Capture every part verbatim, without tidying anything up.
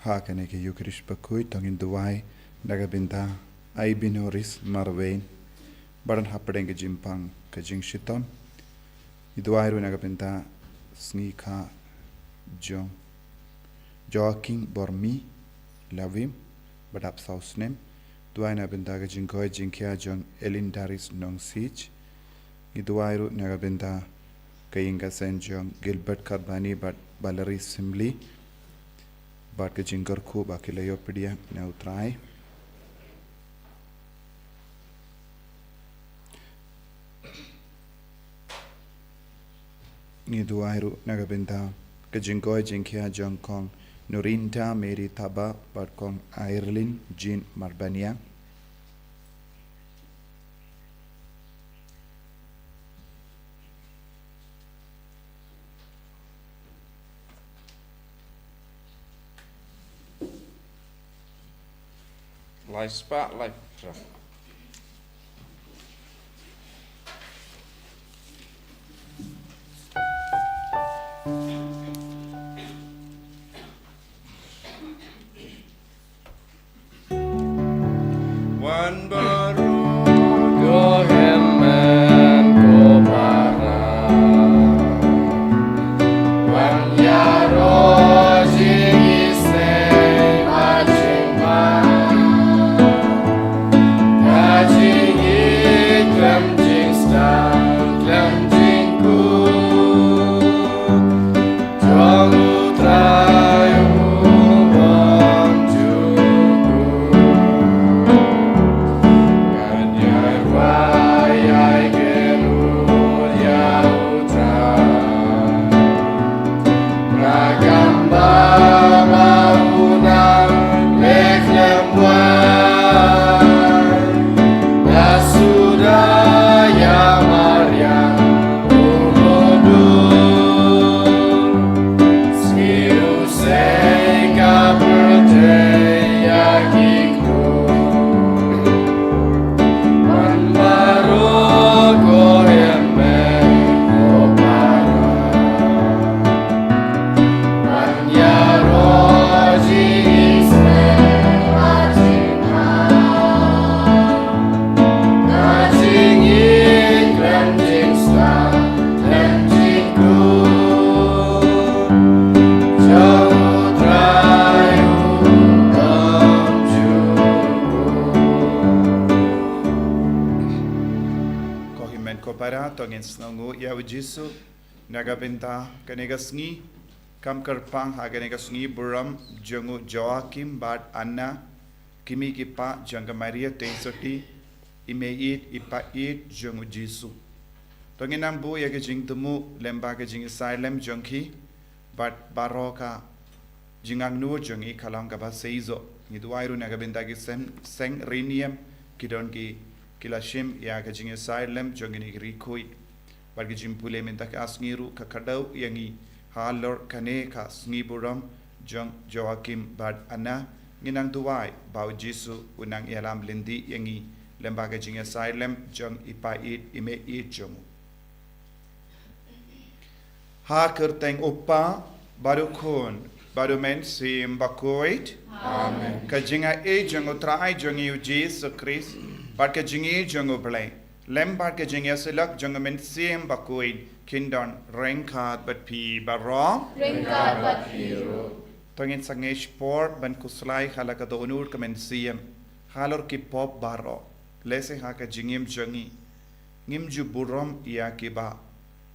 Ha kane ka Eucharist bakhuid to ngin duwai na ka bynta Aibinoris Marwein ba don hapdeng ka jingpang ka jingshitom. Ngi duwai ruh na ka bynta sngi kha jong Joaquin Bormi Lawim ba dap saw snem. Duwai na ka bynta ka jingkoit jingkhia jong Elindaris Nongsich. Ngi duwai ruh na ka bynta ka ïing ka sem jong Gilbert Karbani bad Valerie Simli bad ka jingkyrkhu ba ki la ïoh pdiang na U Trai. Ngi duwai ruh na ka bynta ka jingkoit jingkhia jong Kong Nurinda Mary Taba bad Kong Irene Jean Marbaniang. Lai spah, lai phra. Wan baroh ko hynmen ko para. Wan ïaroh jingisynei bad jingma. Ka jingïeit khlem jingstad khlem jingkhuid. Jong U Trai u bym jukut. Ngan ïa rwai ïa ki nud ïa U Trai. Nga kam ba ma u nang leh khlem wai. Nga suda ïa Maria u Mudur. Sngewsih ka pyrthei ïa ki khlur. Wan baroh ko hynmen ko para. Wan ïaroh jingisynei bad jingma. Ka jingïeit khlem jingstad khlem jingkhuid. Jong U Trai u bym jukut. Ko hynmen ko para, to ngin sngewnguh ïa U Jisu na ka bynta kane ka sngi. Kam kyrpang ha kane ka sngi burom jong u Joachim bad Anna, ki mei ki pa jong ka Maria Teisotti, i meiieid i paieit jong U Jisu. To ngin nang buh ïa ka jingthmu lyngba ka jingisai lem jong ki bad baroh ka jingangnud jong ngi ka long kaba seisoh. Ngi duwai ruh na ka bynta ki seng, seng riewniam, ki don ki, ki la shim ïa ka jingisai lem jong kine ki riewkhuid. Bad ka jingpule mynta ka sngi ruh ka kdew ïa ngi halor kane ka sngi burom jong Joachim bad Anna. Ngin nang duwai ba U Jisu un nang ïalam lynti ïa ngi lyngba ka jingisai lem jong i paieit i meiieid jong u. Ha kyrteng U Kpa bad U Khun bad U Mynsiem Bakhuid. Amen. Ka jingaiei jong U Trai jong ngi U Jisu Khrist bad ka jingïeit jong U Blei lem bad ka jingïasyllok jong U Mynsiem Bakhuid kin don ryngkat bad phi baroh. Ryngkat bad phi ruh. To ngin sangeh shipor ban khuslai ha la ka dohnud ka mynsiem halor ki pop baroh. Lehse ha ka jingim jong ngi ngim ju burom ïa kiba,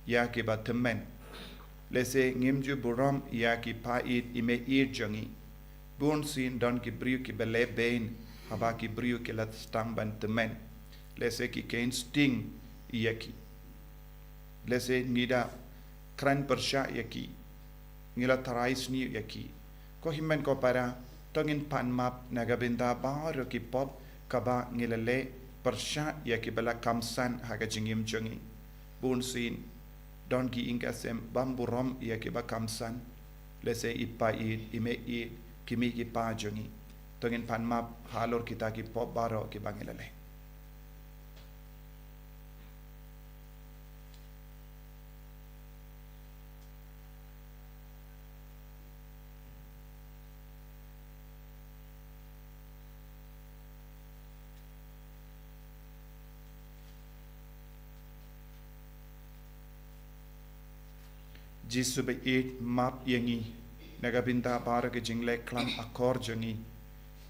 ïa kiba tymmen. Lehse ngim ju burom ïa ki paieit i meiieid jong ngi. Bunsien don ki briew kiba leh beiñ haba ki briew ki la sdang ban tymmen. Lehse ki kheiñ sting ïa ki. Lehse ngi da kren pyrshah ïa ki. Ngi la tharai sniew ïa ki. Ko hynmen ko para, to ngin pan map na ka bynta baroh ki pop kaba ngi la leh pyrshah ïa kiba la khamsan ha ka jingim jong ngi. Bunsien don ki ïing ka sem bym burom ïa kiba khamsan. Lehse i paieit i meiieid, ki mei ki pa jong ngi. To ngin pan map halor kita ki pop baroh kiba ngi la leh. Jisu ba ïeit, map ïa ngi na ka bynta baroh ki jingleh klam akor jong ngi,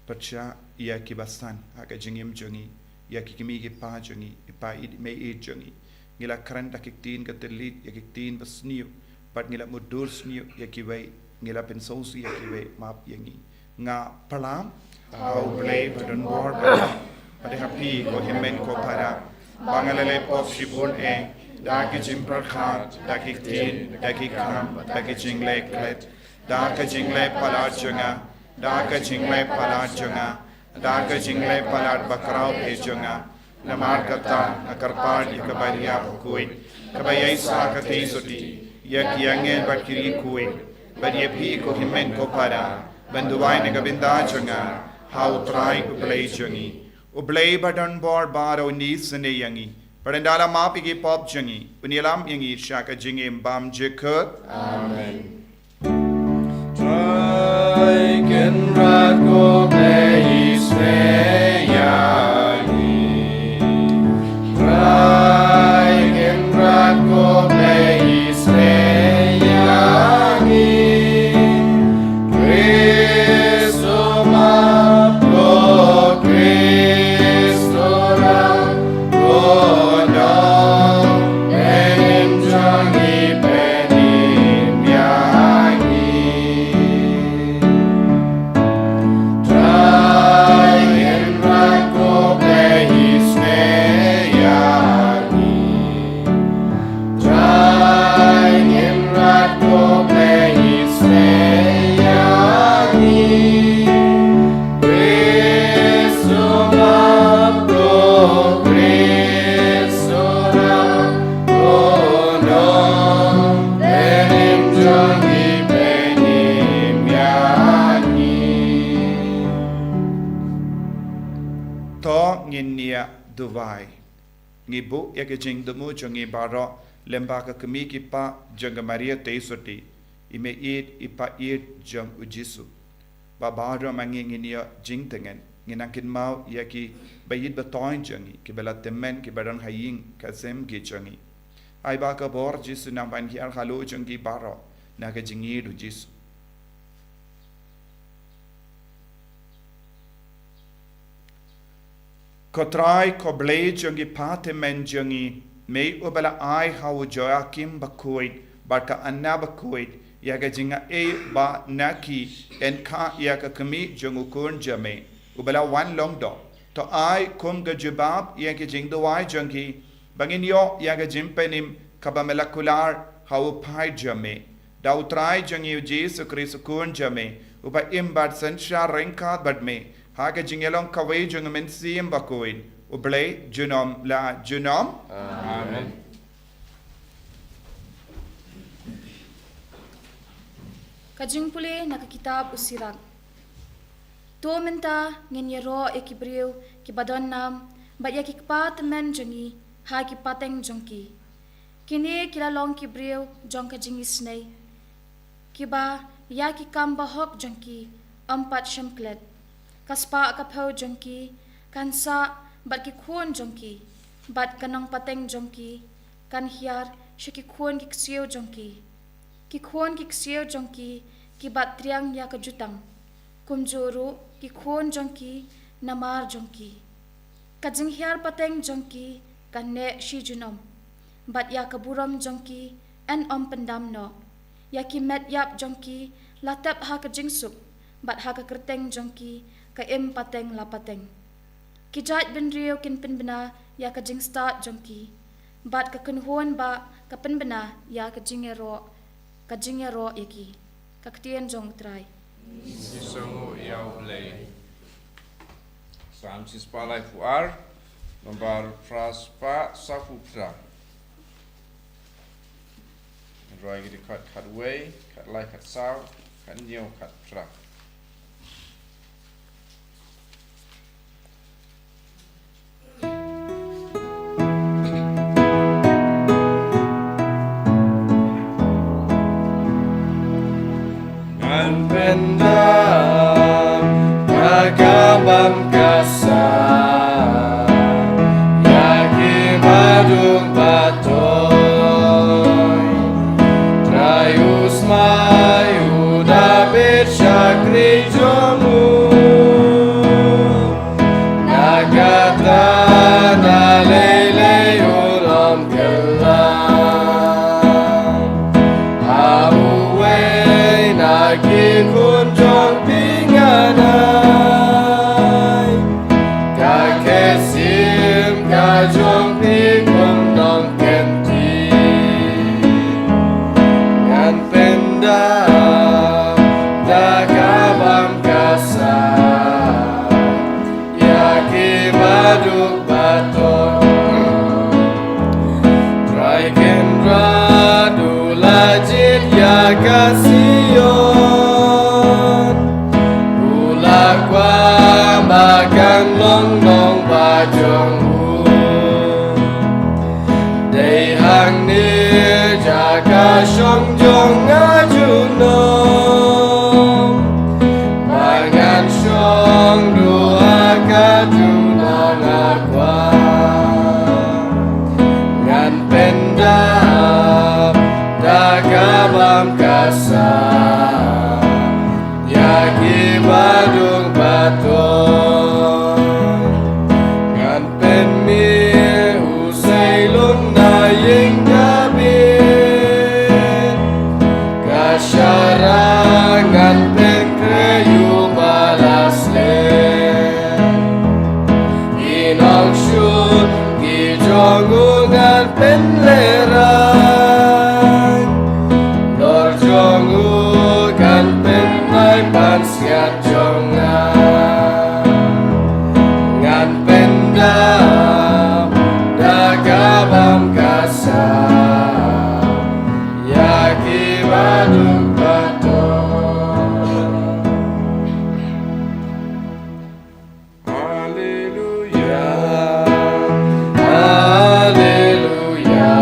pyrshah ïa ki basan ha ka jingim jong ngi, ïa ki kmie ki kpa jong ngi, i pa i mei ïeit jong ngi. Ngi la kren da ki ktien ka thylliej, ïa ki ktien basniew, bad ngi la mutdur sniew ïa kiwei, ngi la pynsngewsih ïa kiwei, map ïa ngi. Nga pyrshang ha U Blei badonbor baroh, bad ha phi ko hynmen ko para, ba nga la leh pop shibun eh, da ki jingpyrkhat, da ki ktien, da ki kam, da ki jingleh klet, da ka jingleh palat jong nga, da ka jingleh palat jong nga, da ka jingleh palat bakhraw eh jong nga. Namar kata nga kyrpad ïa ka Maria bakhuid, kaba ïaishah katei sotti, ïa ki angel bad ki riewkhuid, bad ïa phi ko hynmen ko para, ban duwai na ka bynta jong nga ha U Trai U Blei jong ngi. U Blei badonbor baroh un isynei ïa ngi, bad ynda la map ïa ki pop jong ngi, un ïalam ïa ngi sha ka jingim bymjukut. Amen. Trai Kynrad ko Blei isynei ïa ngi. Trai Kynrad ko Blei isynei ïa ngi. Khrist u map ko, Khrist u rah ko, dei ban im jong ngi, ban im ïa ngi. Trai Kynrad ko Blei isynei ïa ngi. Trai Kynrad ko Blei isynei ïa ngi. Khrist u map ko, Khrist u rah ko, dei ban im jong ngi, ban im ïa ngi. To ngin ïa duwai. Ngi buh ïa ka jingthmu jong ngi baroh lyngba ka kmie ki kpa jong ka Maria tei sotti, i mei ïeit i pa ïeit jong U Jisu. Ba baroh ma ngi ngin ïoh jingtngen, ngin nang kynmaw ïa ki ba ïeit ba thoiñ jong ngi, ki ba la tymmen, ki ba don ha ïing ka sem ki jong ngi. Ai ba ka bor Jisu nang ban hiar halor jong ki baroh na ka jingïeit U Jisu. Ko Trai, ko Blei jong ki pa tymmen jong ngi, me uba la ai ha u Joakim bakhuid bad ka Anna bakhuid ïa ka jingaiei ba na ki yn kha ïa ka kmie jong u khun jong me uba la wan long doh. To ai kum ka jubab ïa ka jingduwai jong ki ba ngin ïoh ïa ka jingpynim kaba me la kular ha u phai jong me. Da U Trai jong ngi U Jisu Khrist u Khun jong me, uba im bad synshar ryngkat bad me ha ka jingïalong kawei jong U Mynsiem Bakhuid, U Blei junom la junom. Amen. Ka jingpule na ka kitab U Sirak. To mynta ngin ïaroh ïa ki briew kiba don nam bad ïa ki kpa tymmen jong ngi ha ki pateng jong ki. Kine ki la long ki briew jong ka jingisynei, kiba ïa ki kam bahok jong ki ym pat shym klet. Ka spah ka phew jong ki kan sah bad ki khun jong ki, bad ka nongpateng jong ki kan hiar sha ki khun ki ksiew jong ki. Ki khun ki ksiew jong ki ki bat triang ïa ka jutang, kumjuh ruh ki khun jong ki namar jong ki. Ka jinghiar pateng jong ki kan neh shi junom, bad ïa ka burom jong ki yn ym pyndam noh. Ïa ki met ïap jong ki la tep ha ka jingsuk, bad ha ka kyrteng jong ki ka im pateng la pateng. Ki jait bynriew kin pynbna ïa ka jingstad jong ki, bad ka kynhun bah ka pynbna ïa ka jingïaroh, ka jingïaroh ïa ki. Ka ktien jong U Trai. Ngi sngewnguh ïa U Blei. Salm shispah laiphew ar, nombar phra spah sawphew phra. Rwai ki dkhot khatwei, khatlai, khatsaw, khathynñiew, khatphra. Ngan pyndap ha ka bam ka san ïa ki baduk batoi. Trai jong u. Na kata na lei lei u lam kylla. Ha uwei na ki khun jong phi ngan ai. Ka kyrsim ka jong phi kum nongkynti. Ngan pyndap da ka bam ka san ïa ki baduk bator. Trai Kynrad u la jied ïa ka Sion. U la kwah ba kan long nongbah jong u. Dei hangne jaka shong jong nga junom. Ba ngan shong duh ha ka junom nga kwah. Ngan pyndap da ka bam ka san ïa ki baduk bator. Ngan pynmih u seilung na ïing David. Ka Shara ngan pynkhreh ïa u ba la slem. Ki nongshun ki jong u ngan pynlehraiñ. Nor jong u kan pynmih ban siat jong nga. Ngan pyndap da ka bam ka san ïa ki baduk bator. Haleluya, haleluya,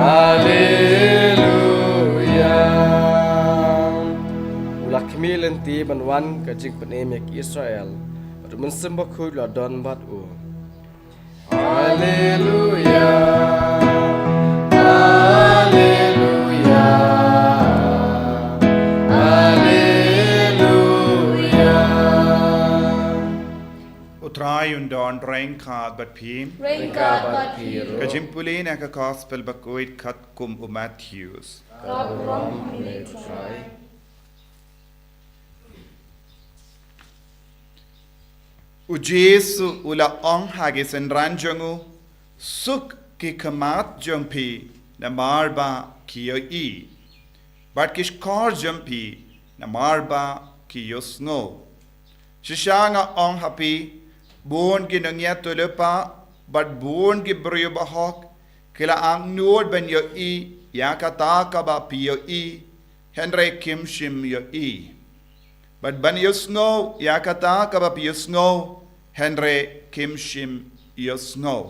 haleluya. U la khmih lynti ban wan ka jingpynim ïa ki Israel. Bad u Mynsiem Bakhuid u la don bad u. Haleluya, haleluya, haleluya. U Trai un don ryngkat bad phi. Ryngkat bad phi ruh. Ka jingpule na ka Gospel Bakhuid katkum u Mathaios. Ka burom ïa me, Trai. U Jisu u la ong ha ki synran jong u, suk ki khmat jong phi namar ba ki ïohi, bad ki shkor jong phi namar ba ki ïohsngew. Shisha nga ong ha phi, bun ki nongïathuhlypa bad bun ki briew bahok ki la angnud ban ïohi ïa kata kaba phi ïohi, hynrei kim shym ïohi. Bad ban ïohsngew ïa kata kaba phi ïohsngew, hynrei kim shym ïohsngew.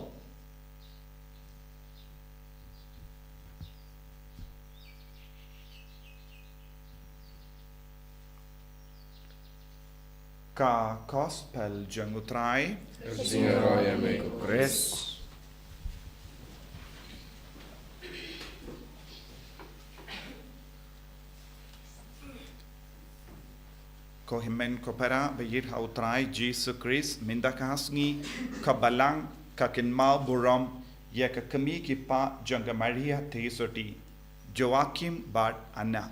Ka Gospel jong u Trai. Ka jingïaroh ïa me ko Khrist. Ko hynmen ko para ba ïeit ha u Trai Jisu Khrist, mynta ka sngi ka Balang ka kynmaw burom ïa ka kmie ki kpa jong ka Maria Theisotti, Joachim bad Anna.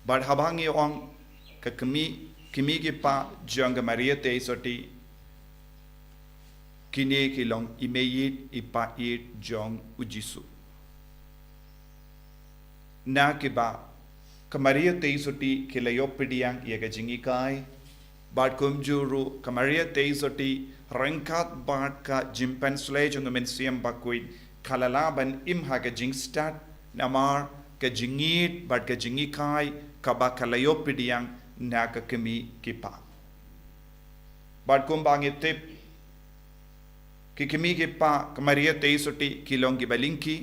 Bad haba ngi ong ka kmie, kmie ki kpa jong ka Maria Theisotti, kine ki long i meiieit i paieit jong u Jisu. Na kiba ka Maria Theisotti ki la ïoh pdiang ïa ka jinghikai, bad kumjuh ruh ka Maria Theisotti ryngkat bad ka jingpynsleh jong u Mynsiem Bakhuid ka la lah ban im ha ka jingstad namar ka jingïeit bad ka jinghikai kaba ka la ïoh pdiang na ka kmie ki kpa. Bad kumba ngi tip, ki kmie ki kpa ka Maria Theisotti ki long kiba lyngkhi,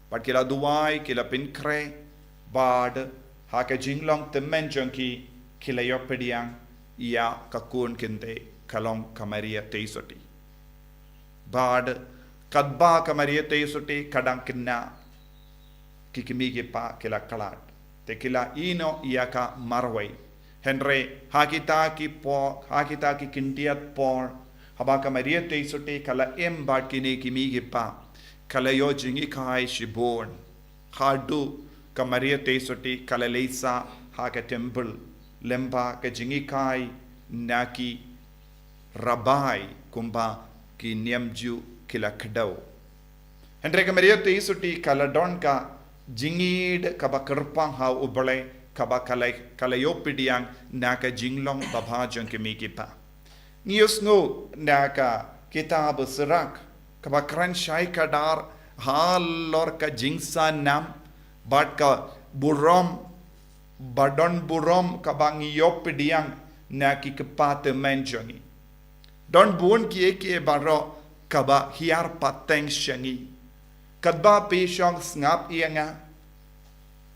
bad ki la duwai, ki la pynkhreh, bad ha ka jinglong tymmen jong ki, ki la ïoh pdiang ïa ka khun kynthei ka long ka Maria Theisotti. Bad katba ka Maria Theisotti ka dang khynnah, ki kmie ki kpa ki la khlad. Te ki la ïehnoh ïa ka marwei. Hynrei ha kita ki por, ha kita ki khyndiat por, haba ka Maria Theisotti ka la im bad kine ki mei ki pa, ka la ïoh jinghikai shibun. Haduh ka Maria Theisotti ka la leit sah ha ka temple lyngba ka jinghikai na ki rabbi kumba ki niam Jiw ki la kdew. Hynrei ka Maria Theisotti ka la don ka jingïeid kaba kyrpang ha U Blei, kaba ka la, ka la ïoh pdiang na ka jinglong babha jong ki mei ki pa. Ngi ïohsngew na ka kitab Sirak kaba kren shai kdar halor ka jingsanam bad ka burom, ba don burom kaba ngi ïoh pdiang na ki kpa tymmen jong ngi. Don bun kiei kiei baroh kaba hiar pateng sha ngi. Katba phi shong sngap ïa nga,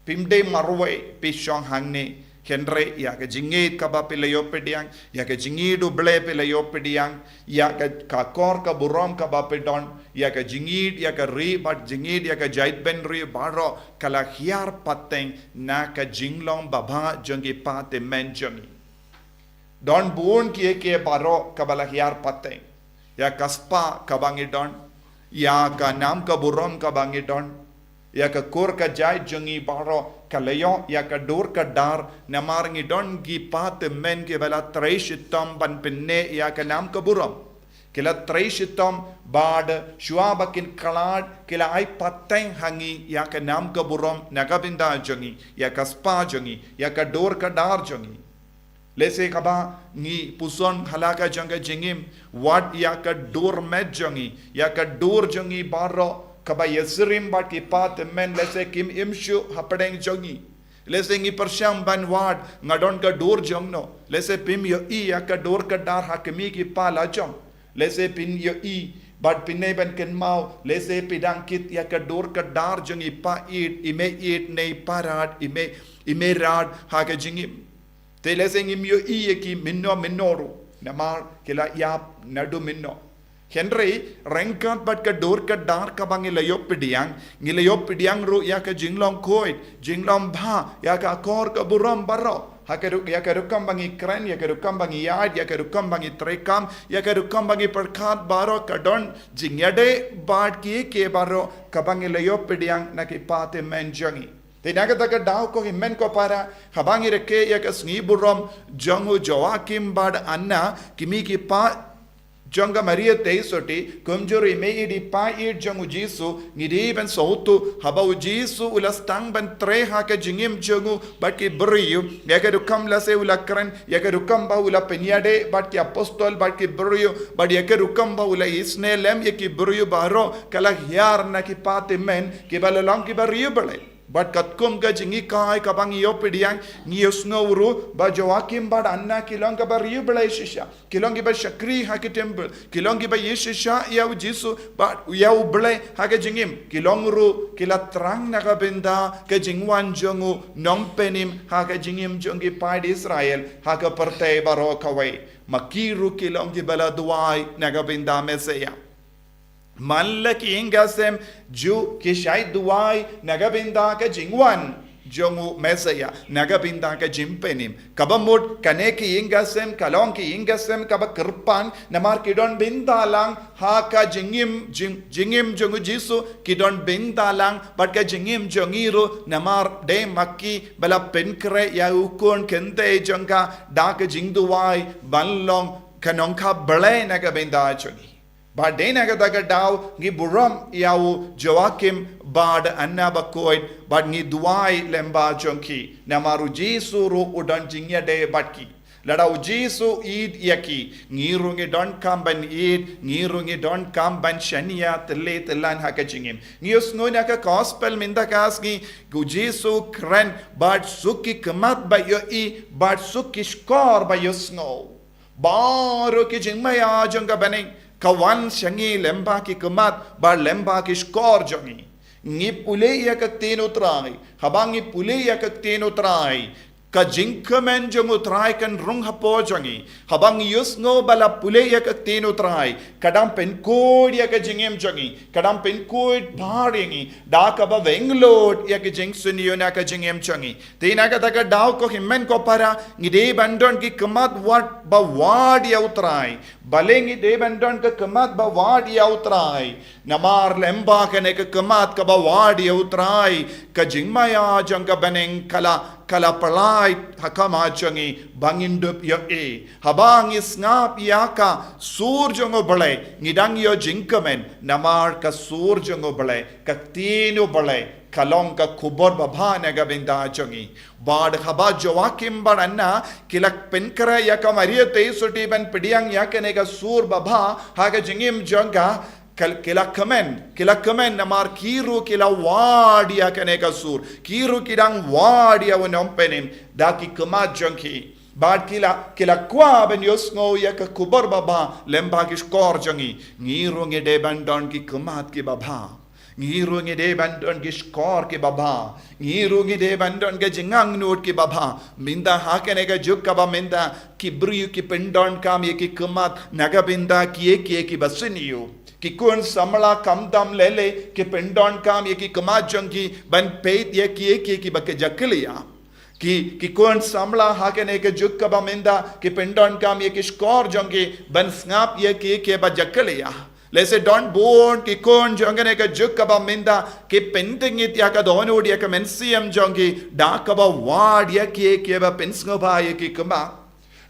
phim dei marwei, phi shong hangne. Hynrei ïa ka jingïeid kaba phi la ïoh pdiang, ïa ka jingïeid U Blei phi la ïoh pdiang, ïa ka, ka kor ka burom kaba phi don, ïa ka jingïeid ïa ka ri bad jingïeid ïa ka jaitbynriew baroh, ka la hiar pateng na ka jinglong babha jong ki kpa tymmen jong ngi. Don bun kiei kiei baroh kaba la hiar pateng. Ïa ka spah kaba ngi don, ïa ka nam ka burom kaba ngi don, ïa ka kur ka jait jong ngi baroh, ka la ïoh ïa ka dur ka dar, namar ngi don ki kpa tymmen kiba la trei shitom ban pynneh ïa ka nam ka burom. Ki la trei shitom bad shuwa ba kin khlad, ki la ai pateng ha ngi ïa ka nam ka burom na ka bynta jong ngi, ïa ka spah jong ngi, ïa ka dur ka dar jong ngi. Lehse kaba ngi puson ha la ka jong ka jingim, wat ïa ka dur met jong ngi, ïa ka dur jong ngi baroh kaba ïasyriem bad ki kpa tymmen, lehse kim im shuh hapdeng jong ngi. Lehse ngi pyrshang ban wad, nga don ka dur jongno. Lehse phim ïohi ïa ka dur ka dar ha ki mei ki pa la jong. Lehse phin ïohi bad phin nang ban kynmaw, lehse phi dang kit ïa ka dur ka dar jong i pa ïeit, i mei ïeit ne i pa rad, i mei, i mei rad ha ka jingim. Te lehse ngim ïohi ïa ki mynno mynno ruh, namar ki la ïap naduh mynno. Hynrei ryngkat bad ka dur ka dar kaba ngi la ïoh pdiang, ngi la ïoh pdiang ruh ïa ka jinglong khuid, jinglong bha, ïa ka kor ka burom baroh. Ha ka ruk-, ïa ka rukom ba ngi kren, ïa ka rukom ba ngi ïaid, ïa ka rukom ba ngi treikam, ïa ka rukom ba ngi pyrkhat baroh ka don jingïadei bad kiei kiei baroh kaba ngi la ïoh pdiang na ki kpa tymmen jong ngi. Te na kata ka daw ko hynmen ko para, haba ngi rakhe ïa ka sngi burom jong u Joakim bad Anna, ki mei ki pa jong ka Maria Theisotti, kumjuh ruh i mei ïeit i pa ïeit jong u Jisu, ngi dei ban sngewthuh, haba u Jisu u la sdang ban trei ha ka jingim jong u bad ki briew, ïa ka rukom lehse u la kren, ïa ka rukom ba u la pynïadei bad ki apostol bad ki briew, bad ïa ka rukom ba u la isynei lem ïa ki briew baroh, ka la hiar na ki kpa tymmen, kiba la long kiba riewblei. Bad katkum ka jinghikai kaba ngi ïoh pdiang, ngi ïohsngew ruh ba Joakim bad Anna ki long kiba riewblei shisha. Ki long kiba shakri ha ki temple. Ki long kiba ïeit shisha ïa u Jisu bad ïa u Blei ha ka jingim. Ki long ruh ki la thrang na ka bynta ka jingwan jong u Nongpynim ha ka jingim jong ki paid Israel ha ka pyrthei baroh kawei. Ma ki ruh ki long kiba la duwai na ka bynta Messaïah. Man la ki ïing ki sem Jiw ki shait duwai na ka bynta ka jingwan jong u Messaïah, na ka bynta ka jingpynim. Kaba mut kane ki ïing ki sem ka long ki ïing ki sem kaba kyrpang, namar ki don bynta lang ha ka jingim, jing-, jingim jong u Jisu, ki don bynta lang bad ka jingim jong ngi ruh, namar dei ma ki ba la pynkhreh ïa u Khun kynthei jong ka da ka jingduwai ban long ka nongkha Blei na ka bynta jong ngi. Bad dei na kata ka daw ngi burom ïa u Joakim bad Anna bakhuid, bad ngi duwai lem bad jong ki, namar u Jisu ruh u don jingïadei bad ki. Lada u Jisu u ïeit ïa ki, ngi ruh ngi donkam ban ïeit, ngi ruh ngi donkam ban shaniah tylli tyllan ha ka jingim. Ngi ïohsngew na ka gospel mynta ka sngi, u Jisu u kren bad suk ki khmat ba ïohi, bad suk ki shkor ba ïohsngew. Baroh ki jingmaïa jong ka bneng ka wan sha ngi lem bad ki khmat bad lem bad ki shkor jong ngi. Ngi pule ïa ka ktien u Trai. Haba ngi pule ïa ka ktien u Trai, Ka jingkmen jong U Trai kan rung hapoh jong ngi. Haba ngi ïohsngew ba la pule ïa ka ktien U Trai, ka dang pynkhuid ïa ka jingim jong ngi, ka dang pynkhuid bha ïa ngi da kaba weng lut ïa ka jingsniew na ka jingim jong ngi. Te na kata ka daw, ko hynmen ko para, ngi dei ban don ki khmat wat ba wad ïa U Trai. Balei ngi dei ban don ka khmat ba wad ïa U Trai? Namar lyngba kane ka khmat kaba wad ïa U Trai, ka jingmaïa jong ka bneng ka la, ka la pynlait ha khmat jong ngi ba ngin dup ïohi. Haba ngi sngap ïa ka sur jong U Blei, ngi dang ïoh jingkmen, namar ka sur jong U Blei, ka ktien U Blei, ka long ka khubor babha na ka bynta jong ngi. Bad haba Joakim bad Anna ki la pynkhreh ïa ka Maria Theisotti ban pdiang ïa kane ka sur babha ha ka jingim jong ka, ka, ki la kmen, ki la kmen namar ki ruh ki la wad ïa kane ka sur, ki ruh ki dang wad ïa U Nongpynim da ki khmat jong ki. Bad ki la, ki la kwah ban ïohsngew ïa ka khubor babha lyngba ki shkor jong ngi. Ngi ruh ngi dei ban don ki khmat ki babha. Ngi ruh ngi dei ban don ki shkor ki babha. Ngi ruh ngi dei ban don ki jingangnud ki babha. Mynta ha kane ka juk kaba mynta, ki briew ki pyndonkam ïa ki khmat na ka bynta kiei kiei kiba sniew. Ki khun samla khamtam lei lei ki pyndonkam ïa ki khmat jong ki ban peit ïa kiei kiei kiba ka jakhlia. Ki, ki khun samla ha kane ka juk kaba mynta ki pyndonkam ïa ki shkor jong ki ban sngap ïa kiei kiei ba jakhlia. Lehse don bun ki khun jong kane ka juk kaba mynta ki pyntngit ïa ka dohnud ïa ka mynsiem jong ki da kaba wad ïa kiei kiei ba pynsngewbha ïa ki khmat.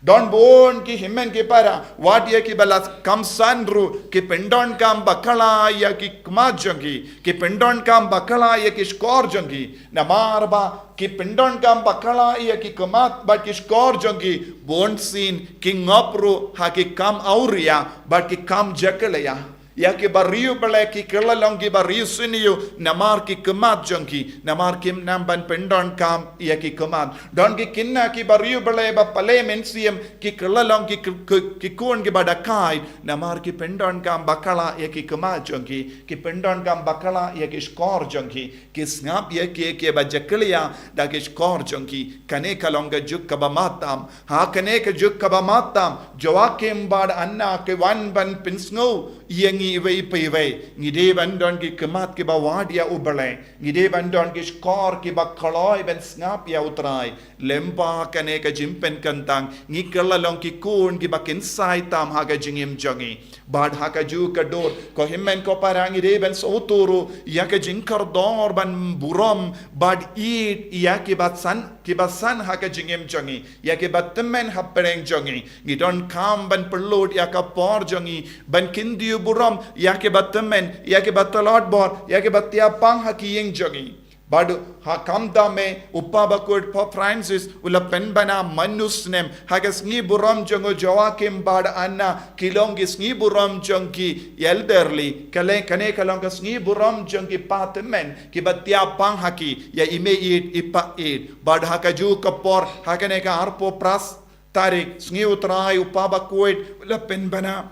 Don bun ki hynmen ki para, wat ïa kiba la kham san ruh, ki pyndonkam bakla ïa ki khmat jong ki, ki pyndonkam bakla ïa ki shkor jong ki. Namar ba ki pyndonkam bakla ïa ki khmat bad ki shkor jong ki, bunsien ki ngop ruh ha ki kam awria bad ki kam jakhlia. Ïa ki briew balei ki kylla long ki briew sniew namar ki khmat jong ki, namar kim nang ban pyndonkam ïa ki khmat. Don ki kynna ki briew balei ba pale mynsiem ki kylla long ki, ki, ki khun kiba dakai namar ki pyndonkam bakla ïa ki khmat jong ki, ki pyndonkam bakla ïa ki shkor jong ki. Ki sngap ïa kiei kiei ba jakhlia da ki shkor jong ki. Kane ka long ka juk kaba matam. Ha kane ka juk kaba matam, Joakim bad Anna ki wan ban pynsngew ïa ngi iwei pa iwei. Ngi dei ban don ki khmat kiba wad ïa U Blei. Ngi dei ban don ki shkor kiba kloi ban sngap ïa U Trai. Lyngba kane ka jingpynkyntang, ngi kylla long ki khun kiba kynsai tam ha ka jingim jong ngi. Bad ha kajuh ka dur, ko hynmen ko para, ngi dei ban sngewthuh ruh ïa ka jingkordor ban burom bad ïeit ïa kiba san, kiba san ha ka jingim jong ngi, ïa kiba tymmen hapdeng jong ngi. Ngi donkam ban pynlut ïa ka por jong ngi ban kyntiew burom ïa kiba tymmen, ïa kiba tlot bor, ïa kiba tiap pang ha ki ïing jong ngi. Bad ha khamtam eh, u Papa Bakhuid Pope Francis u la pynbna man u snem ha ka sngi burom jong u Joakim bad Anna, ki long ki sngi burom jong ki elderly, kane, kane ka long ka sngi burom jong ki patymmen kiba tiap pang ha ki, ïa i meiieit i paieit. Bad ha kajuh ka por, ha kane ka arphew phra tarik, sngi U Trai, u Papa Bakhuid u la pynbna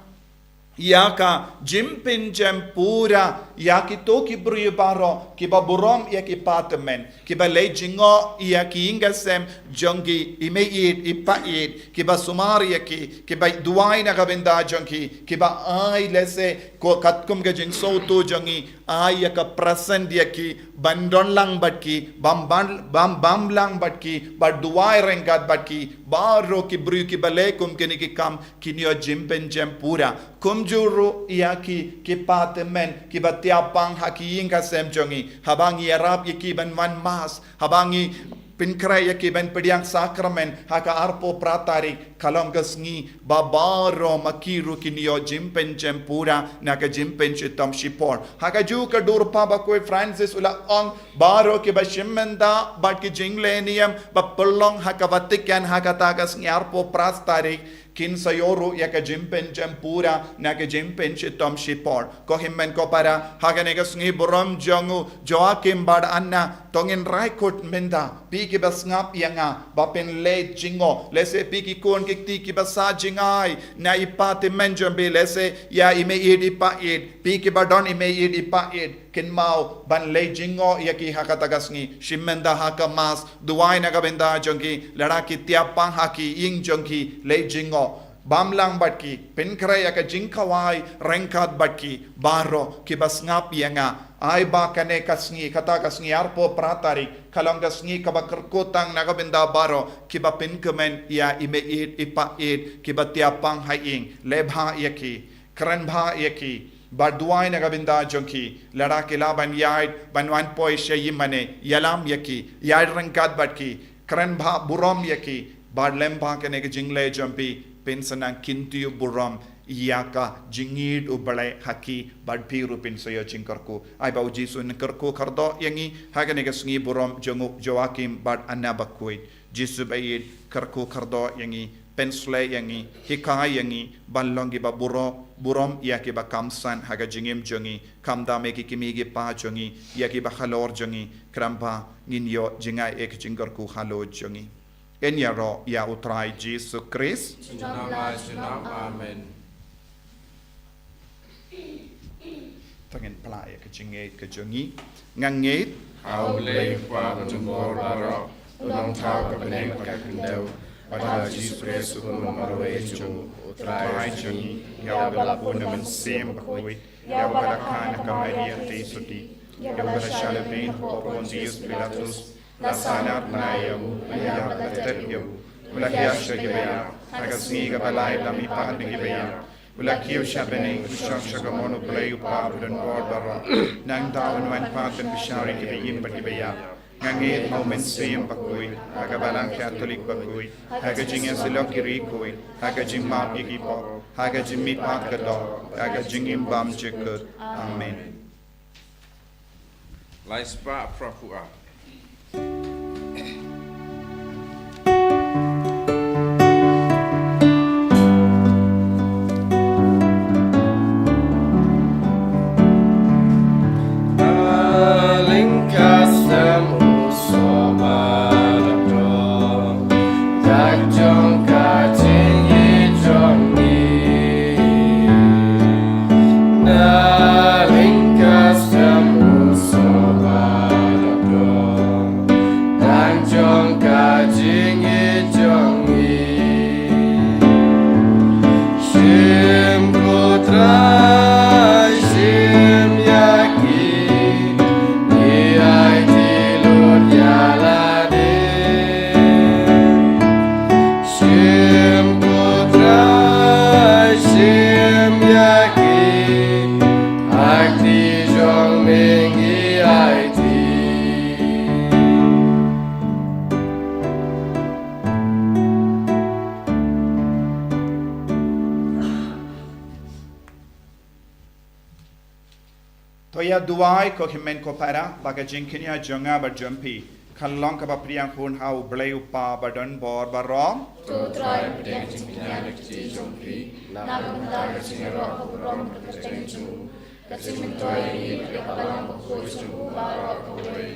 ïa ka jingpynjem pura ïa kito ki briew baroh kiba burom ïa ki patymmen, kiba leit jngoh ïa ki ïing ki sem jong ki, i meiieit i paieit, kiba sumar ïa ki, kiba duwai na ka bynta jong ki, kiba ai lehse ko katkum ka jingsngewthuh jong ngi, ai ïa ka present ïa ki, ban don lang bad ki, bam, bam, bam, bam lang bad ki, bad duwai ryngkat bad ki. Baroh ki briew kiba leh kum kine ki kam kin ïoh jingpynjem pura. Kumjuh ruh ïa ki, ki patymmen kiba tiap pang ha ki ïing ki sem jong ngi, haba ngi ïarap ïa ki ban wan Mass, haba ngi pynkhreh ïa ki ban pdiang sakramen ha ka arphew phra tarik, ka long ka sngi ba baroh ma ki ruh kin ïoh jingpynjem pura na ka jingpynshitom shipor. Ha kajuh ka dur, Papa Bakhuid Francis u la ong, baroh kiba shim bynta bad ki jinglehniam ba pynlong ha ka Vatican ha kata ka sngi arphew phra tarik, kin sa ïoh ruh ïa ka jingpynjem pura na ka jingpynshitom shipor. Ko hynmen ko para, ha kane ka sngi burom jong u Joakim bad Anna, to ngin rai kut mynta, phi kiba sngap ïa nga, ba phin leit jngoh. Lehse phi ki khun ki kti kiba sah jngai na i patymmen jong phi, lehse ïa i meiieit i paieit, phi kiba don i meiieit i paieit, kynmaw ban leit jngoh ïa ki ha kata ka sngi. Shim bynta ha ka Mass, duwai na ka bynta jong ki, lada ki tiap pang ha ki ïing jong ki, leit jngoh. Bam lang bad ki, pynkhreh ïa ka jingkhawai ryngkat bad ki baroh kiba sngap ïa nga. Ai ba kane ka sngi, kata ka sngi arphew phra tarik, ka long ka sngi kaba kyrkhu tang na ka bynta baroh kiba pynkmen ïa i mei ïeit i pa ïeit kiba tiap pang ha ïing. Leh bha ïa ki, kren bha ïa ki, bad duwai na ka bynta jong ki, lada ki lah ban ïaid ban wan poi sha ïingmane, ïalam ïa ki, ïaid ryngkat bad ki, kren bha burom ïa ki, bad lem bha kane ka jingleh jong phi, phin sa nang kyntiew burom ïa ka jingïeit U Blei ha ki, bad phi ruh phin sa ïoh jingkyrkhu. Ai ba U Jisu un kyrkhu kyrdoh ïa ngi ha kane ka sngi burom jong u Joachim bad Anna bakhuid. Jisu ba ïeit, kyrkhu kyrdoh ïa ngi, pynshlei ïa ngi, hikai ïa ngi ban long kiba buro-, burom ïa kiba kham san ha ka jingim jong ngi, khamtam ïa ki kmie ki kpa jong ngi, ïa kiba halor jong ngi, khnang ba ngin ïoh jngai ïa ka jingkyrkhu halor jong ngi. Ngin ïaroh ïa U Trai Jisu Khrist. Junom la junom. Amen. To ngin pynlong ïa ka jingngeit ka jong ngi. Nga ngeit ha U Blei U Kpa badonbor baroh, U Nongthaw ka bneng bad ka khyndew, bad ha U Jisu Khrist U Khun marwei jong U Trai jong ngi, ïa uba la bun na U Mynsiem Bakhuid, ïa uba la kha na ka Maria Theisotti, ïa uba la shah lehbeiñ hapoh Pontius Pilatus, la sahnarphna ïa u, la ïap, la tep ïa u, u la hiar sha kiba ïap, ha ka sngi kaba lai u la mihpat na kiba ïap, u la kiew sha bneng, u shong sha ka mon U Blei U Kpa badonbor baroh. Nangta un wan pat ban bishar ïa kiba im bad kiba ïap. Nga ngeit ha U Mynsiem Bakhuid, ha ka Balang Katholik bakhuid, ha ka jingïasyllok ki riewkhuid, ha ka jingmap ïa ki pop, ha ka jingmihpat ka doh, ha ka jingim bymjukut. Amen. Lai spah phra phew ar. Shim ko Trai, shim ïa ki, ha kti jong me ngi aiti. To ïa duwai ko hynmen ko para, ba ka jingkñia jong nga bad jong phi kan long kaba pdiang hun ha U Blei U Kpa badonbor baroh. To Trai, pdiang jingkñia na ka kti jong phi, na ka bynta ka jingïaroh ka burom ka kyrteng jong u, ka jingmyntoi ïa ngi bad ïa ka Balang Bakhuid jong u baroh kawei.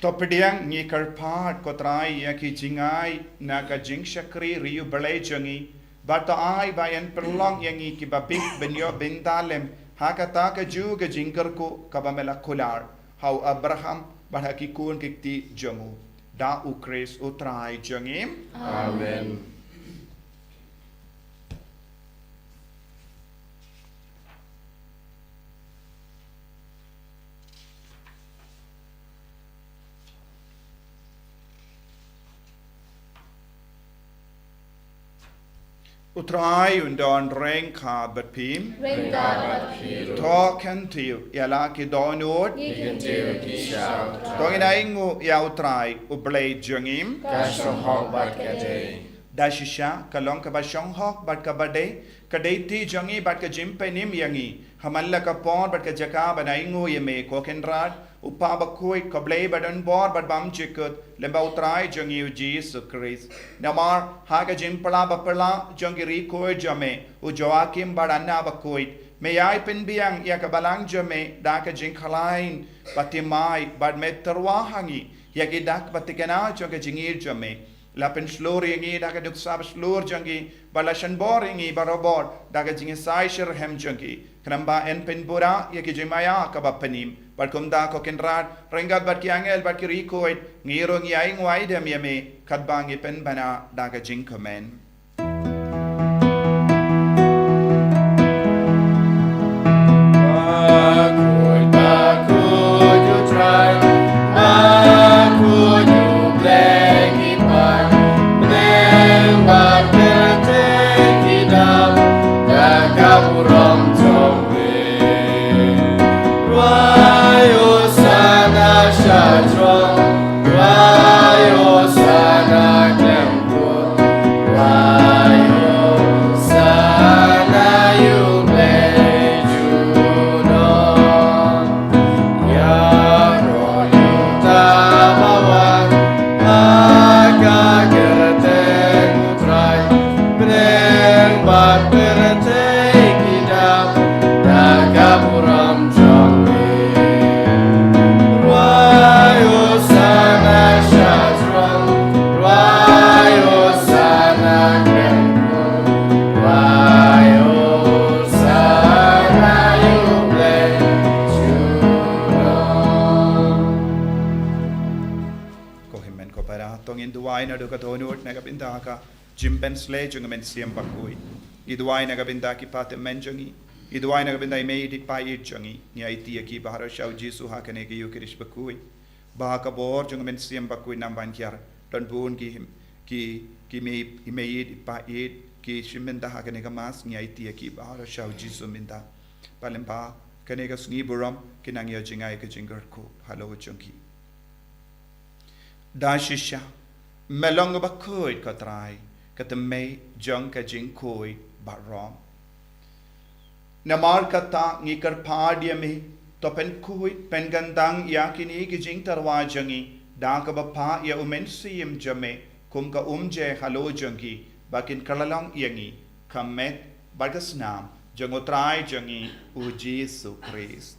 To pdiang, ngi kyrpad ko Trai, ïa ki jingai na ka jingshakri ri U Blei jong ngi, bad to ai ba yn pynlong ïa ngi kiba bit ban ïoh bynta lem ha kata kajuh ka jingkyrkhu kaba me la kular ha u Abraham bad ha ki khun ki kti jong u. Da U Khrist U Trai jong ngi. Amen. U Trai un don ryngkat bad phi. Ryngkat bad phi ruh. To kyntiew ïa la ki dohnud. Ngi kyntiew ïa phi sha U Trai. To ngin ainguh ïa U Trai U Blei jong ngi. Ka shong hok bad ka dei. Da shisha ka long kaba shong hok bad kaba dei, ka dei kti jong ngi bad ka jingpynim ïa ngi, ha man la ka por bad ka jaka ban ainguh ïa me ko Kynrad, U Kpa Bakhuid, ko Blei badonbor bad bymjukut, lyngba U Trai jong ngi U Jisu Khrist. Namar ha ka jingphylla baphylla jong ki riewkhuid jong me, u Joachim bad Anna Bakhuid, me ïai pynbiang ïa ka balang jong me da ka jingkhlaiñ bathymmai, bad me tyrwa ha ngi ïa ki dak ba thikna jong ka jingïeit jong me. La pynshlur ïa ngi da ka nuksa bashlur jong ki, bad la shon bor ïa ngi barabor da ka jingïasaid shitrhem jong ki. Khnang ba yn pynbura ïa ki jingmaïa kaba pynim. Bad kumta ko Kynrad, ryngkat bad ki angel bad ki riewkhuid, ngi ruh ngi ai nguaidem ïa me, katba ngi pynbna da ka jingkmen. Ko hynmen ko para, to ngin duwai naduh ka dohnud na ka bynta ka jingpynsleh jong ka Mynsiem Bakhuid. Ngi duwai na ka bynta ki pateng jong ngi. Ngi duwai na ka bynta i mei i pa ïeit jong ngi. Ngi aiti ïa ki baroh sha u Jisu ha kane ka Ïukharist bakhuid. Ba ka bor jong ka Mynsiem Bakhuid nang ban kiar. Don bun ki him, ki, ki mei, i mei i pa ïeit, ki shim bynta ha kane ka Mass, ngi aiti ïa ki baroh sha u Jisu mynta. Ba lyngba kane ka sngi burom, kin nang ïoh jngai ka jingkyrkhu halor jong ki. Da shisha, me long bakhuid ko Trai, ka tnat jong ka jingkhuid baroh. Namar kata ngi kyrpad ïa me, to pynkhuid, pynkyntang ïa kine ki jingtyrwa jong ngi, da kaba phah ïa u Mynsiem jong me, kum ka umjer halor jong ki, ba kin kylla long ïa ngi, ka met, bad ka snam, jong u Trai jong ngi, u Jisu Khrist.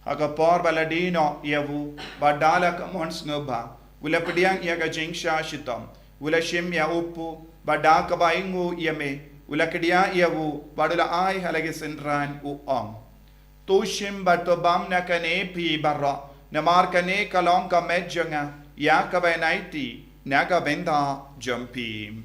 Ha ka por ba la die noh ïa u, bad da la ka mon sngewbha, u la pdiang ïa ka jingshah shitom, u la shim ïa u kpu, bad da kaba ainguh ïa me, u la kdiah ïa u, bad u la ai ha la ki synran u ong. To shim bad to bam na kane phi baroh, namar kane ka long ka met jong nga, ïa kaba ngan aiti, na ka bynta jong phi.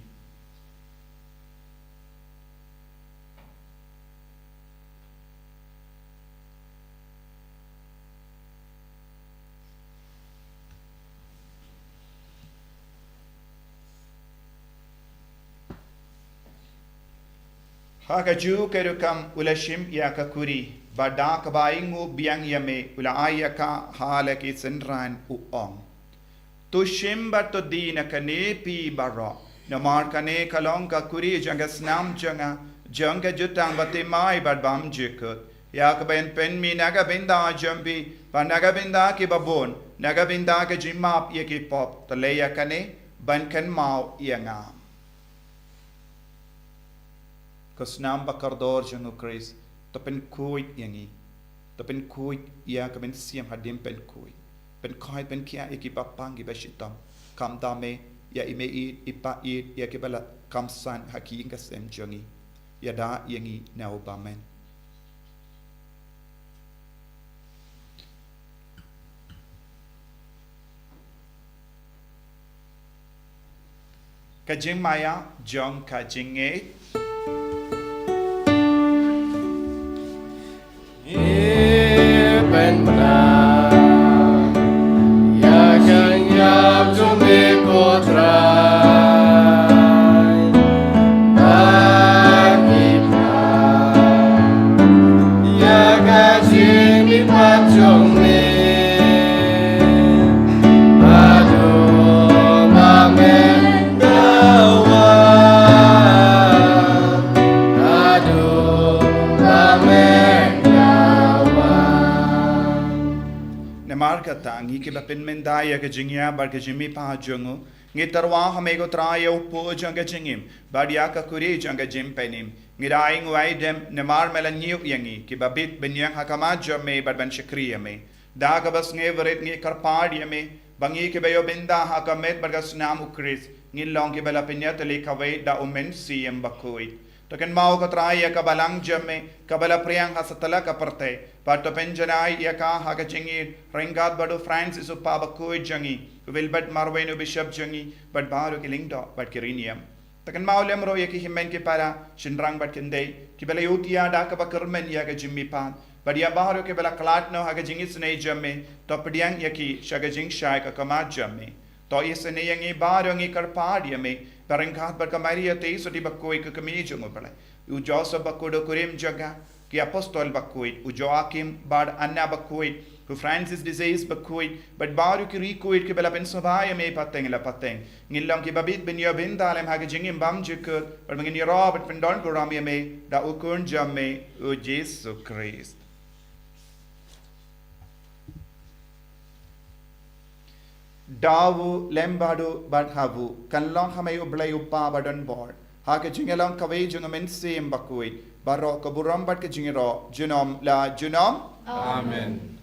Ha kajuh ka rukom u la shim ïa ka kuri, bad da kaba ainguh biang ïa me, u la ai ïa ka ha la ki synran u ong. To shim bad to die na kane phi baroh, namar kane ka long ka kuri jong ka snam jong nga, jong ka jutang bathymmai bad bymjukut. Ïa kaba yn pynmih na ka bynta jong phi, bad na ka bynta ki babun, na ka bynta ka jingmap ïa ki pop, to leh ïa kane, ban kynmaw ïa nga. Ko snam bakordor jong u Khrist, to pynkhuid ïa ngi. To pynkhuid ïa ka mynsiem hadien pynkhuid. Pynkhuid pynkhiah ïa kiba pang kiba shitom. Khamtam ïa i mei i pa i ïa kiba la kham san ha ki ïing ka sem jong ngi. Ïada ïa ngi na u bymman. Ka jingmaïa jong ka jingngeit. Ngi pynbna ïa ka jingïap jong me ko Trai. Bad ngi pynbna ïa ka jingmihpat jong me. Haduh ba men dawa. Haduh ba men dawa. Namar kata ngi kiba pynmynta ïa ka jingïap bad ka jingmihpat jong u, ngi tyrwa ha me ko Trai ïa u kpu jong ka jingim, bad ïa ka kuri jong ka jingpynim. Ngi da ai nguaidem namar me la ñiew ïa ngi, kiba bit ban ïeng ha khmat jong me bad ban shakri ïa me. Da kaba sngewrit ngi kyrpad ïa me, Ba ngi kiba ïoh bynta ha ka met bad ka snam U Khrist, ngin long kiba la pynïatylli kawei da U Mynsiem Bakhuid. To kynmaw ko Trai ïa ka balang jong me, kaba la phriang ha satlak ka pyrthei. Bad to pynjanai ïa ka ha ka jingïeit ryngkat bad u Francis u Papa Bakhuid jong ngi, u Wilbert Marwein u Bishop jong ngi, bad baroh ki lyngdoh bad ki riewniam. To kynmaw lem ruh ïa ki hynmen ki para, shynrang bad khyndai, kiba la ïohi da kaba kyrmen ïa ka jingmihpat. Bad ïa baroh kiba la khlad noh ha ka jingisynei jong me, to pdiang ïa ki sha ka jingshai ka khmat jong me. To isynei ïa ngi baroh, ngi kyrpad ïa me, ba ryngkat bad ka Maria Theisotti Bakhuid ka kmie jong U Blei, u Joseph Bakhuid u kurim jong ka, ki apostol bakhuid, u Joachim bad Anna Bakhuid, u Francis de Sales Bakhuid, bad baroh ki riewkhuid kiba la pynsngewbha ïa me pateng la pateng, ngin long kiba bit ban ïoh bynta lem ha ka jingim bymjukut, bad ba ngin ïaroh bad pyndon burom ïa me da U Khun jong me, u Jisu Khrist. Da u lem bad u bad ha u, kan long ha me U Blei U Kpa badonbor, ha ka jingïalong kawei jong U Mynsiem Bakhuid, baroh ka burom bad ka jingïaroh junom la junom. Amen.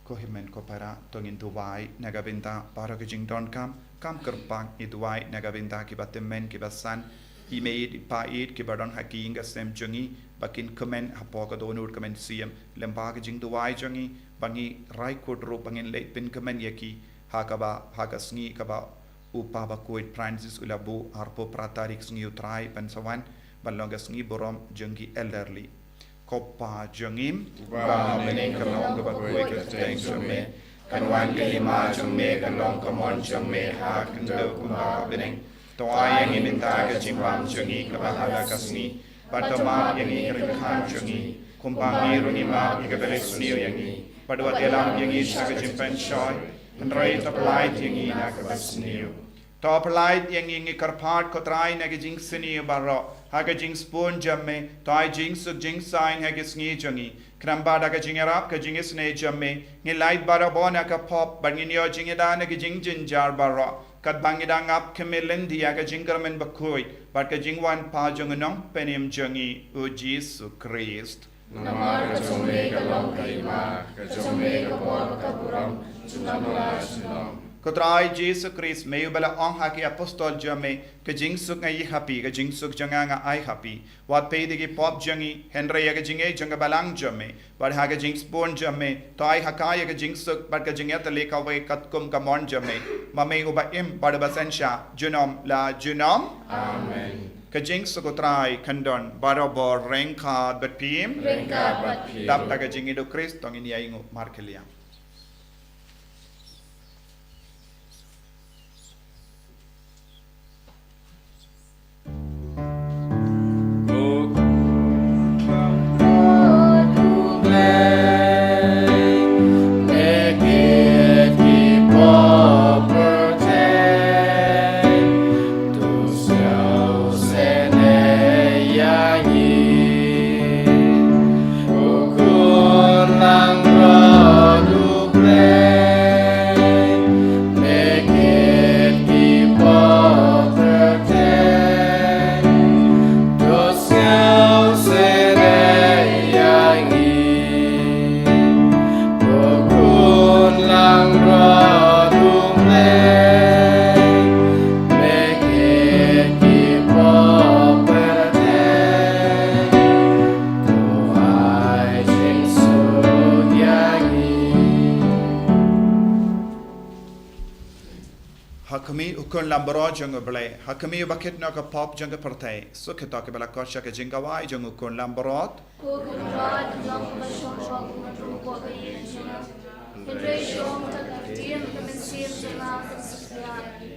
Ko hynmen ko para, to ngin duwai na ka bynta baroh ki jingdonkam. Kam kyrpang, ngi duwai na ka bynta kiba tymmen kiba san, i mei i pa i kiba don ha ki ïing ka sem jong ngi, ba kin kmen hapoh ka dohnud ka mynsiem, lem bad ka jingduwai jong ngi, ba ngi rai kut ruh ba ngin leit pynkmen ïa ki, ha kaba, ha ka sngi kaba u Papa Bakhuid Francis u la buh, arphew phra tarik sngi U Trai ban sa wan, ban long ka sngi burom jong ki elderly. Ko Pa jong ngi, uba ha bneng, kan long kaba khuid ka kyrteng jong me, kan wan ka hima jong me, kan long ka mon jong me ha khyndew kumba ha bneng. To ai ïa ngi mynta ka jingbam jong ngi kaba ha la ka sngi, bad to map ïa ngi ki ryngkat jong ngi, kumba ngi ruh ngi map ïa kiba ri sniew ïa ngi, bad wat ïalam ïa ngi sha ka jingpynshoi, hynrei to pyllait ïa ngi na kaba sniew. To pyllait ïa ngi, ngi kyrpad ko Trai, na ki jingsniew baroh, ha ka jingsbun jong me, to ai jingsuk jingsaiñ ha ki sngi jong ngi. Khnang ba da ka jingïarap ka jingisynei jong me, ngin lait barabor na ka pop, bad ngin ïoh jingïada na ki jingjynjar baroh, katba ngi dang ap khmih lynti ïa ka jingkyrmen bakhuid bad ka jingwan pat jong u Nongpynim jong ngi, u Jisu Khrist. Namar ka jong me ka long ka hima, ka jong me ka bor bad ka burom, junom la junom. Ko Trai Jisu Khrist, me uba la ong ha ki apostol jong me, ka jingsuk nga ïa ha phi, ka jingsuk jong nga nga ai ha phi. Wat peit ïa ki pop jong ngi, hynrei ïa ka jingïeit jong ka balang jong me, bad ha ka jingsbun jong me, to ai ha ka ïa ka jingsuk bad ka jingïatylli kawei katkum ka mon jong me, ma me uba im bad uba synshar junom la junom. Amen. Ka jingsuk U Trai kan don barabor ryngkat bad phi. Ryngkat bad phi. Dap da ka jingïeit U Khrist, to ngin ïa ïnguh markylliang. Ha khmih u Khun Langbrot jong U Blei, ha khmih uba kit noh ka pop jong ka pyrthei, suk ïa kito kiba la khot sha ka jingkhawai jong u Khun Langbrot. Ko Khun Langbrot, long ba shong shong u matu ko ka ïing jong nga, hynrei shong da ka ktien ka mynsiem jong nga kan sa ïa ki.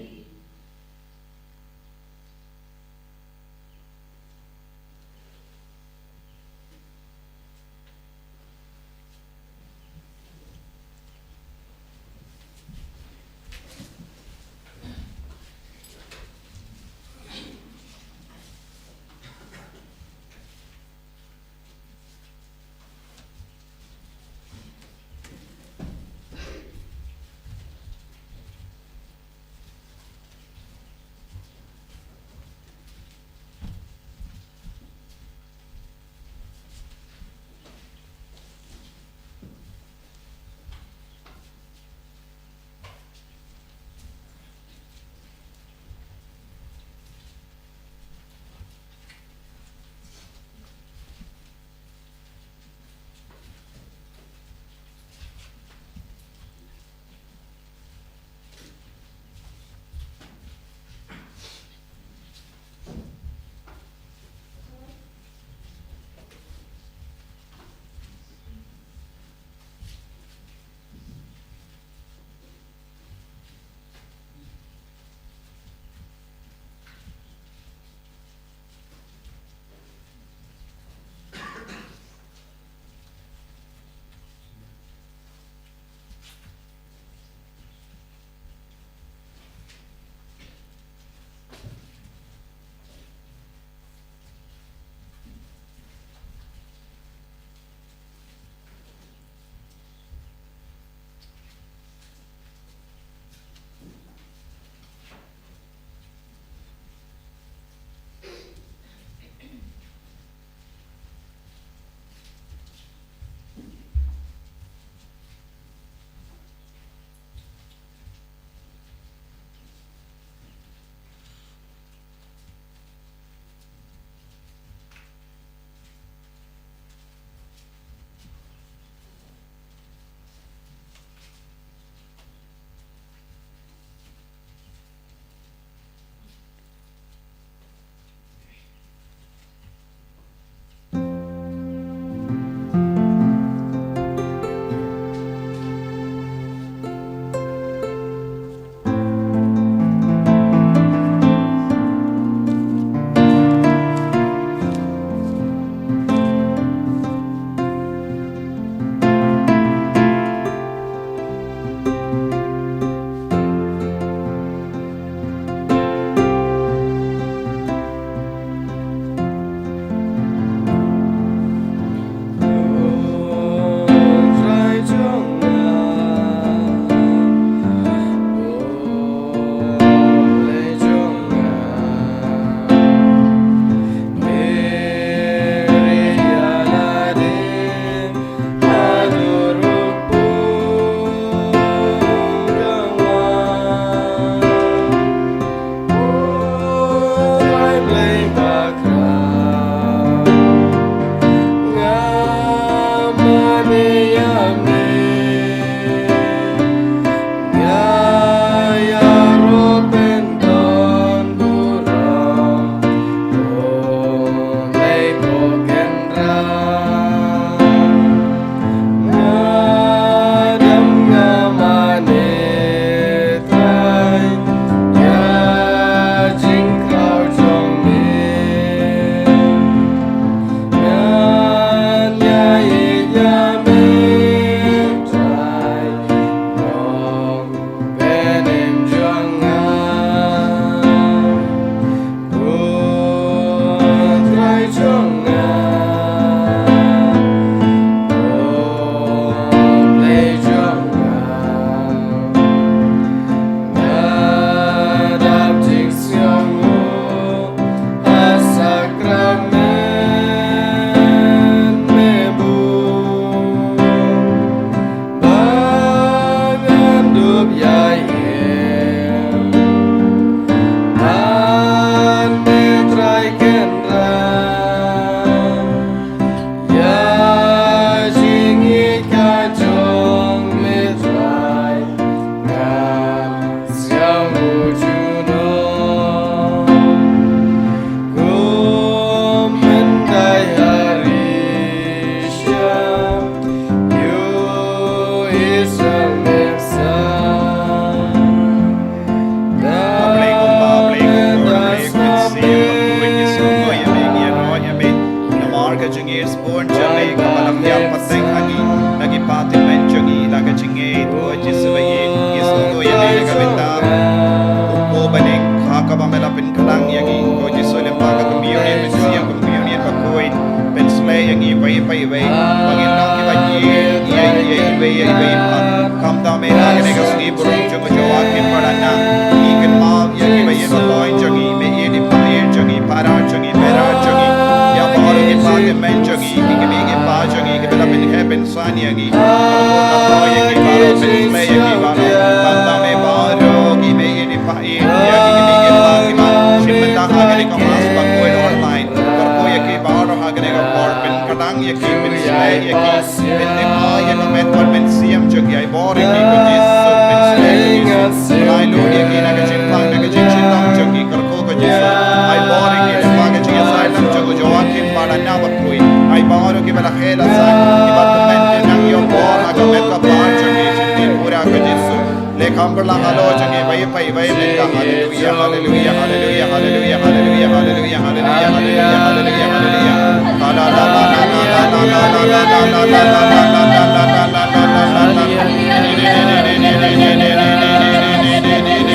Ïa iba im pat. Khamtam eh ha kane ka sngi burom jong u Joachim Barana, ngi kynmaw ïa kiba ïeit ba toiñ jong ngi, i mei ïeit i pa ïeit jong ngi, i para jong ngi, i para jong ngi. Ïa baroh ki pa ki men jong ngi, ki kmie ki pa jong ngi kiba la pynheh pynsan ïa ngi. Kyrkhu kyrkhu ïa ki baroh, pynshlei ïa ki baroh. Khamtam eh baroh ki mei ïeit i pa ïeit, ïa ki kmie ki pa kiba shim bynta ha kane ka Mass bakhuid online. Kyrkhu ïa ki baroh ha kane ka por, pynkdang ïa ki, pynshlei ïa ki. Pynthikna ïa ka met bad mynsiem jong ki, ai bor ïa ki ko Jisu, pynsleh ko Jisu. Ai lum ïa ki na ka jingpang, na ka jingshitom jong ki, kyrkhu ko Jisu. Ai bor ïa ki lyngba ka jingïasaid lang jong u Joachim Barana bakhuid. Ai bor ïa ki ba la heh la san, kiba tymmen ki nang ïoh bor ha ka met ka phad jong ki, shim ki pura ko Jisu. Leh kham byrlang halor jong ki, ba ïa pei, ba ïa mynta. Haleluya, haleluya, haleluya. Haleluya, haleluya.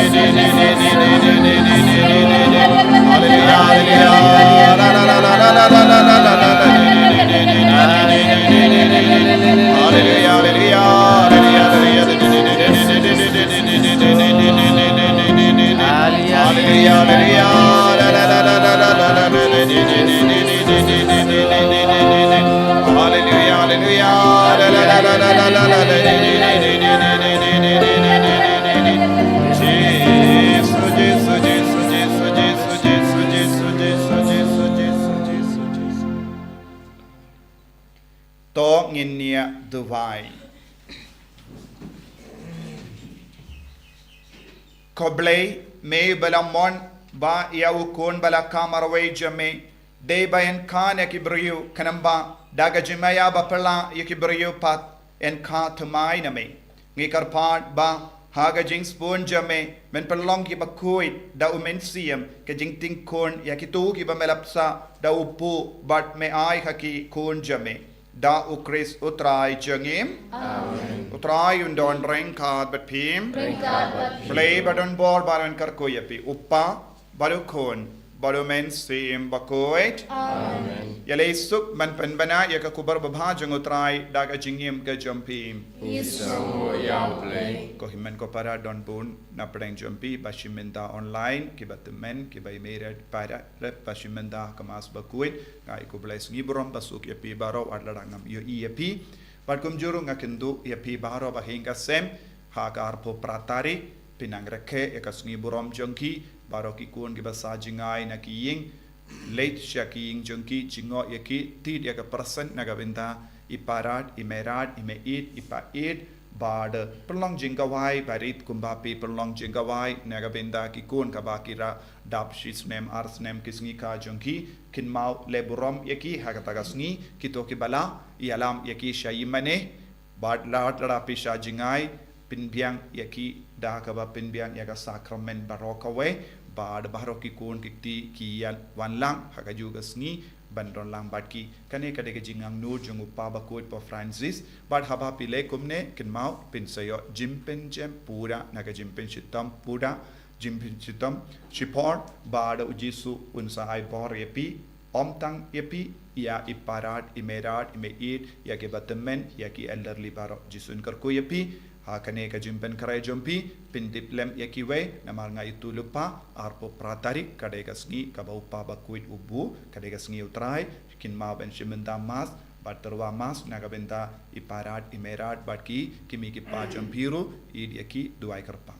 Jisu, Jisu, Jisu. To ngin ïa duwai. Ko Blei, me ba la mon bha ïa u Khun ba la kha marwei jong me, dei ba yn kha na ki briew, khnang ba da ka jingmaïa ba phylla ïa ki briew pat yn kha thymmai na me. Ngi kyrpad ba ha ka jingsbun jong me, men pynlong kiba khuid da u Mynsiem, ka jingting khun ïa kito kiba me la bsa da u Pu bad me ai ha ki khun jong me. Da u Khrist u Trai jong ngi. Amen. U Trai un don ryngkat bad phi. Ryngkat bad phi. Blei ba don bor baroh un kyrkhu ïa phi, u Kpa bad u Khun bad u Mynsiem Bakhuid. Amen. Ïaleh suk ban pynbna ïa ka khubor babha jong u Trai da ka jingim ka jong phi. Ngi sngewbha ïa u Blei. Ko hynmen ko para don bun na pdeng jong phi ba shim bynta online, kiba tymmen, kiba i mei rat para rat ba shim bynta ha ka Mass bakhuid. Nga ai khublei sngi burom ba suk ïa phi baroh wat la ngam ïohi ïa phi. Bad kumjuh ruh nga kynduh ïa phi baroh ba ha kane ka sem ha ka arphew phra tarik phin nang rakhe ïa ka sngi burom jong ki, baroh ki khun kiba sah jngai na ki ïing, leit sha ki ïing jong ki, jngoh ïa ki, thied ïa ka pyrsen na ka bynta i Parat, i Merat, i Meit, i Pait, bad pynlong jingkawai barit kumba phi pynlong jingkawai na ka bynta ki khun kaba ki la dap shi snem ar snem ki sngi kha jong ki, kynmaw leh burom ïa ki ha kata ka sngi, kito kiba la ïalam ïa ki sha ïingmane, bad lada phi sah jngai, pynbiang ïa ki da kaba pynbiang ïa ka sakramen baroh kawei, bad baroh ki khun ki kti ki ïa wan lang ha kajuh ka sngi ban don lang bad ki. Kane ka dei ka jingangnud jong u Kpa Bakhuid Pope Francis, bad haba phi leh kumne kynmaw phin sa ïoh jingpynjem pura na ka jingpynshitom pura, jingpynshitom shipor, bad u Jisu un sa ai bor ïa phi, ym tang ïa phi, ïa i Parat, i Merat, i Meit, ïa kiba tymmen, ïa ki elderly baroh, Jisu un kyrkhu ïa phi ha kane ka jingpynkhreh jong phi, pyntip lem ïa kiwei, namar nga ithuh lypa, arphew phra tarik ka dei ka sngi kaba u Kpa Bakhuid u buh, ka dei ka sngi u Trai, kynmaw ban shim bynta Mass bad tyrwa Mass na ka bynta i Parat, i Merat bad ki kmie ki kpa jong phi ruh, ïeit ïa ki, duwai kyrpang.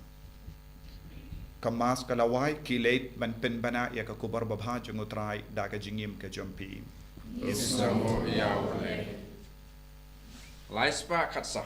Ka Mass ka la wai, khie leit ban pynbna ïa ka khubor babha jong u Trai da ka jingim ka jong phi. Ngi sngewbha ïa u Blei. Lai spah khatsaw.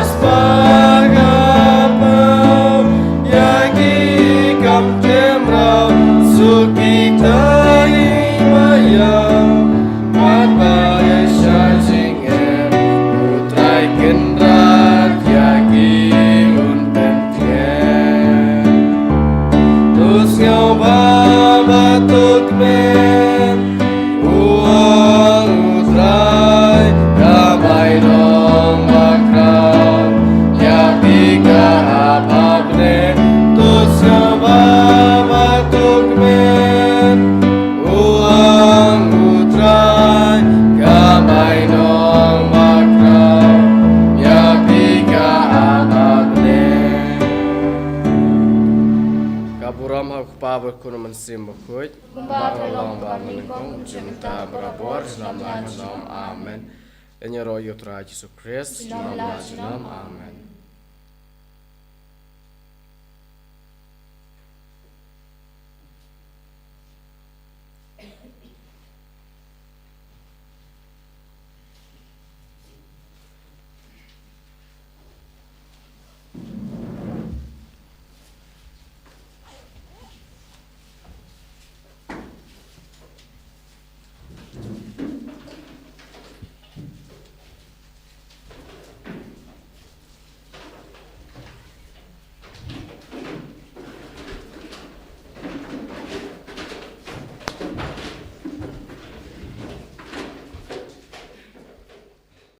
Spah ka pau ïa ki kam khlem raw, suk kita i maya, bad ba ïa sha jingeh, U Trai Kynrad ïa ki un pynkhleh. To sngewbha bad to kmen, u ong U Trai, ka bainong bakhraw ïa phi ka hap ha bneng. To sngewbha bad to kmen, u ong U Trai, ka bainong bakhraw ïa phi ka hap ha bneng. Ka burom ha U Kpa bad U Khun bad U Mynsiem Bakhuid. Kumba ka long, ba mynnyngkong, mynta, barabor, junom la junom. Amen. Ïaroh ïa U Trai Jisu Khrist. Junom la junom. Amen.